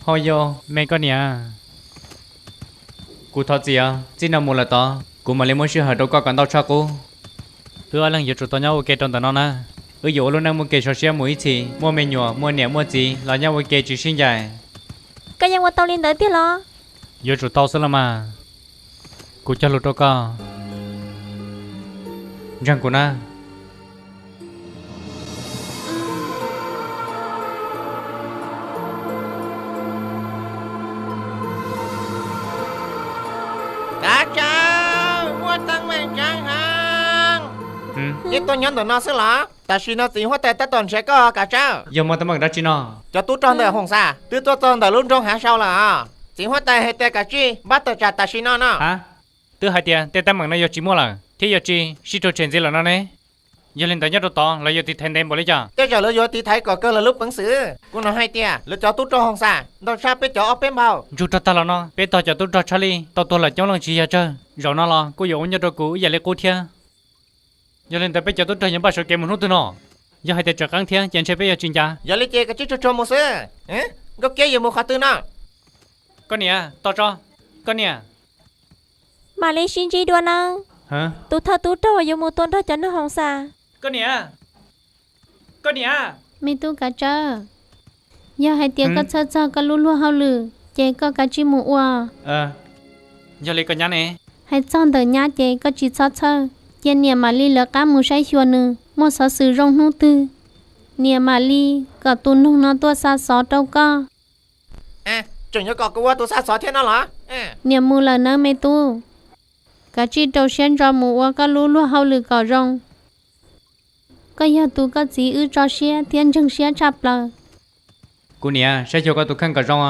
Ho yog me koj niam. Kuv thov txim os, txij no mus lawm tod kuv mam li muab sij hawm rau koj kom ntau tshaj qub. Wb ob leeg yuav tsum tau nyob ua ke rau ntawm no na. Wb yuav ua lub neej muaj kev sov siab mus ib txhis, muaj me nyuam muaj niam muaj txiv los nyob ua ke tsis sib ncaim. Koj yeej ua tau li ntawd tiag los? Yuav tsum tau xwb los mas. Kuv cog lus rau koj. Ntseeg kuv na. Kav tsawj, muaj teeb meem tseeb heev. Ib tuaj nyob ntawm no xwb los? Tam sim no txiv huab tais tab tom nrhiav koj kav tsawj. Yog muaj teeb meem dab tsi no? Cov tub rog ntawm Hoos Xas twb tuaj txog ntawm lub nroog Hav Sau lawm os. Txiv huab tais hais tias kav tsij npaj tawm tsam tam sim no no. Ha, twb hais tias tej teeb meem no yog tsis muaj lawm thiab yog tsis sib rhuav tshem ntxiv lawm no ne. Yog li ntawd nyob rau tod lawv yuav tiv thaiv ntev npaum li cas? Tej zaum lawv yuav tiv thaiv kom kawg lawv lub peev xwm. Kuv hnov hais tias lawv cov tub rog Hoos Xas ntau tshaj peb cov ob peb npaug. Ntsug rog tag los no peb tog cov tub rog Tshaj Lij tau tuag lawm coob leej tsis yog tsawg. Zaum no los kuj yuav ua nyuaj rau kuv ib yam li qub thiab. Yog li ntawd peb cov tub rog yuav npaj sawv kev mus hnub twg no? Yog hais tias tsam qeeb thiab ces ntshe peb yuav tsis ncav. Yog li ces kav tsij tsuag tsuag mus xwb. Nkauj Kiab yuav mus qhov twg no? Koj niam, tos tso, koj niam. Mam li sib ntsib dua nawb. Tus thawj tub rog yuav mus tua nrog cov neeg Hoos Xas. Koj niam, koj niam. Me tub kav tsawj, yog hais tias koj txhawj txog koj lub luag hauj lwm ces koj kav tsij mus ua. Yog li koj nyab ne? Hais txog ntawm nyab ces koj tsis txhob txhawj, cia niam mam li lawv qab mus saib xyuas nws muaj xov xwm zoo hnub twg, niam mam li kom tus noog no tuaj xa xov rau koj. Tseem yuav kom kuv ua tus xa xov thiab no los? Niam mus lawm nawb me tub, kav tsij rau siab ntso mus ua koj lub luag hauj lwm kom zoo. Koj yog tus koj txiv wb tso siab thiab ntseeg siab tshaj plaws. Kuv niam, saib xyuas koj tus kheej kom zoo.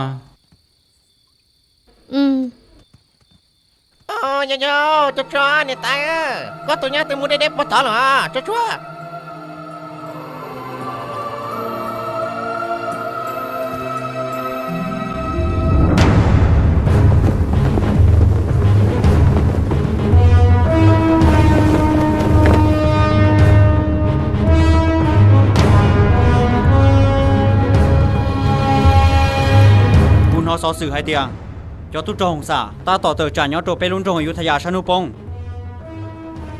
Tsuag tsuag, niam tais, koj tus nyab twb mus deb deb puag tod lawm, tsuag tsuag. Kuv hnov xov xwm hais tias cov tub rog Hoos Xas tab tom tawm tsam nyob rau peb lub nroog Yuthayas sab hnub poob.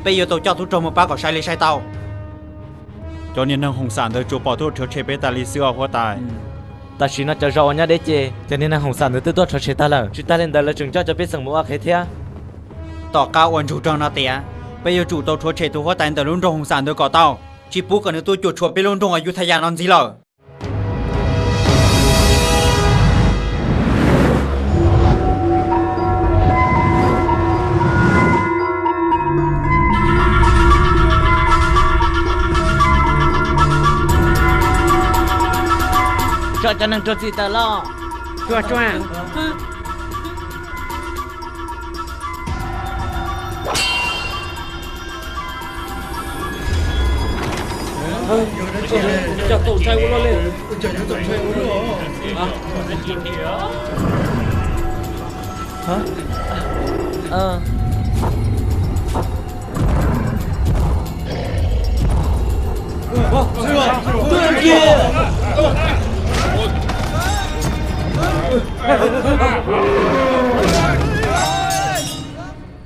Peb yuav tau coj tub rog mus pab kom sai li sai tau. Cov niag neeg Hoos Xas ntawd tsuas pom tuaj rhuav tshem peb tas li xwb os huab tais. Tam sim no cov zos uas nyob deb ces cov niag neeg Hoos Xas ntawd twb tuaj rhuav tshem tag lawm, tsis tas li ntawd lawv tseem coj cov pej xeem mus ua qhev thiab. Tom qab uas ntsug rog no tiav, peb yuav tsum tau rhuav tshem tus huab tais ntawm lub nroog Hoos Xas ntawd kom tau, tsis pub kom nws tuaj cuam tshuam peb lub nroog Yuthayas no ntxiv lawm. Tso cov neeg rau txim tawm los.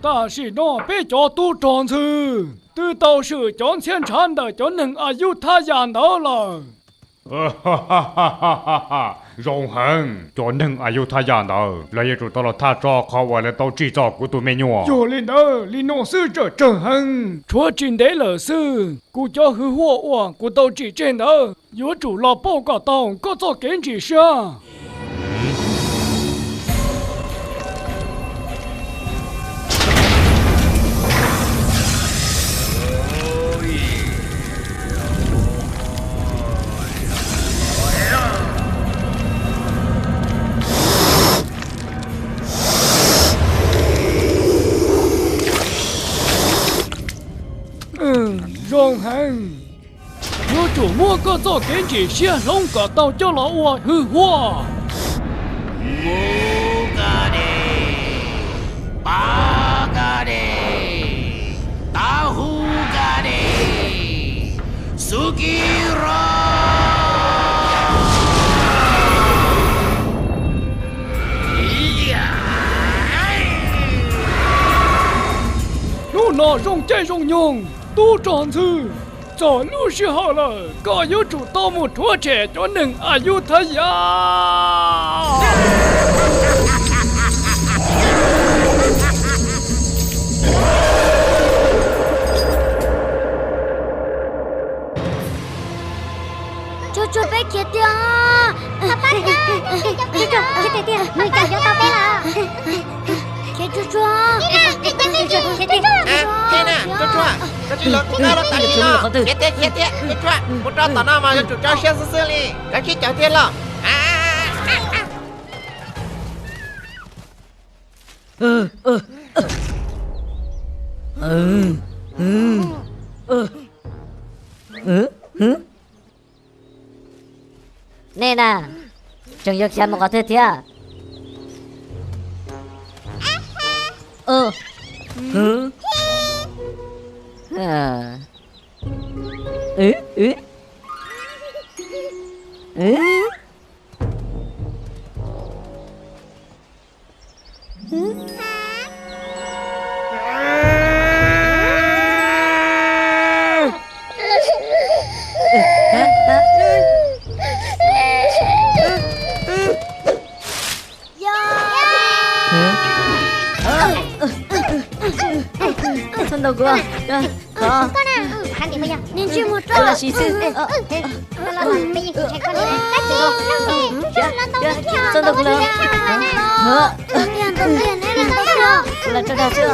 Tam sim no peb cov tub rog ntxhw twb tau swm cov ntxhiab ntshav ntawm cov neeg Ayuthayas ntawd lawm. Zoo heev, cov neeg Ayuthayas ntawd lawv yuav tsum tau los thaj tsam qhov uas lawv tau tsim txom kuv tus me nyuam. Yog li ntawd li no xwb tseem tsawg heev, tshuav tsis ntev lawm xwb. Kuv cov hwj huam uas kuv tau tsim tseg ntawd yuav tsum los pauj kom tau koj txoj kev ntsim siab. Zoo heev, yuav tsum muab koj txoj kev ntsim siab hloov kom tau coj los ua hwj huam. Mus ka de, pa ka de, tav hu ka de, xub kib ro. Zoo caij zoo nyoog, tub rog ntxhw, txog lub sij hawm lawm, koj yuav tsum tau mus rhuav tshem cov neeg Ayutthaya. Tsuag tsuag, peb khiav tiag. Tsuag tsuag, khiav tiag tiag, nws cov yuav tau peb lawm. Khiav tsuag tsuag. Khiav tiag, khiav tiag, tsuag tsuag, mus rau tom no mas yuav tsum tso siab xwb xwb li, koj tsis caum tiag los. Nej na, tseem yuav khiav mus qhov twg thiab? Txhob ntaus kuv, koj na, nws ntsej muag rau los sis xwb. Txhob ntaus kuv lawm. Kuv lam tso dag xwb,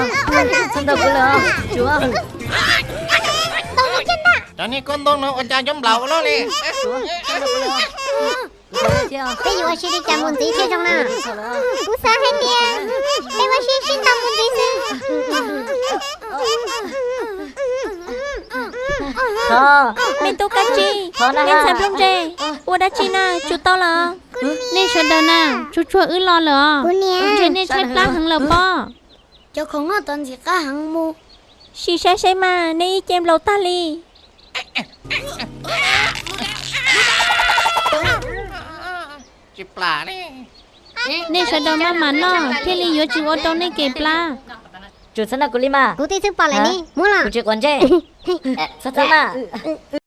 txhob ntaus kuv lawm, tsuav. Cov niag koj ntoo no ua cas nco nplaum ua luaj li. Peb yuav ua si li cas mus ntxiv thiaj zoo na? Kuv xav hais tias peb ua si sib ntaus mus ntxiv xwb. Thov, me tub Kab Tsib, thov na, me ntxhais nplooj ntse, ua dab tsi na, tsum tau lawm. Nej sawv daws na, tsuag tsuag wb los lawm os. Ntshe nej tshaib plab heev lawm pob. Cov khoom no tod ntxim qab heev mus. Sim saib saib mas, nej ib ce nplaum tag li. Nej sawv daws maj mam noj thiaj li yuav tsis ua rau nej kev plab. Tsum txhob ntaus kuv li mas. Kuv twb xub pom lawm ne, muab los. Kuv tsis quav ntsej. Txhob txhob mas.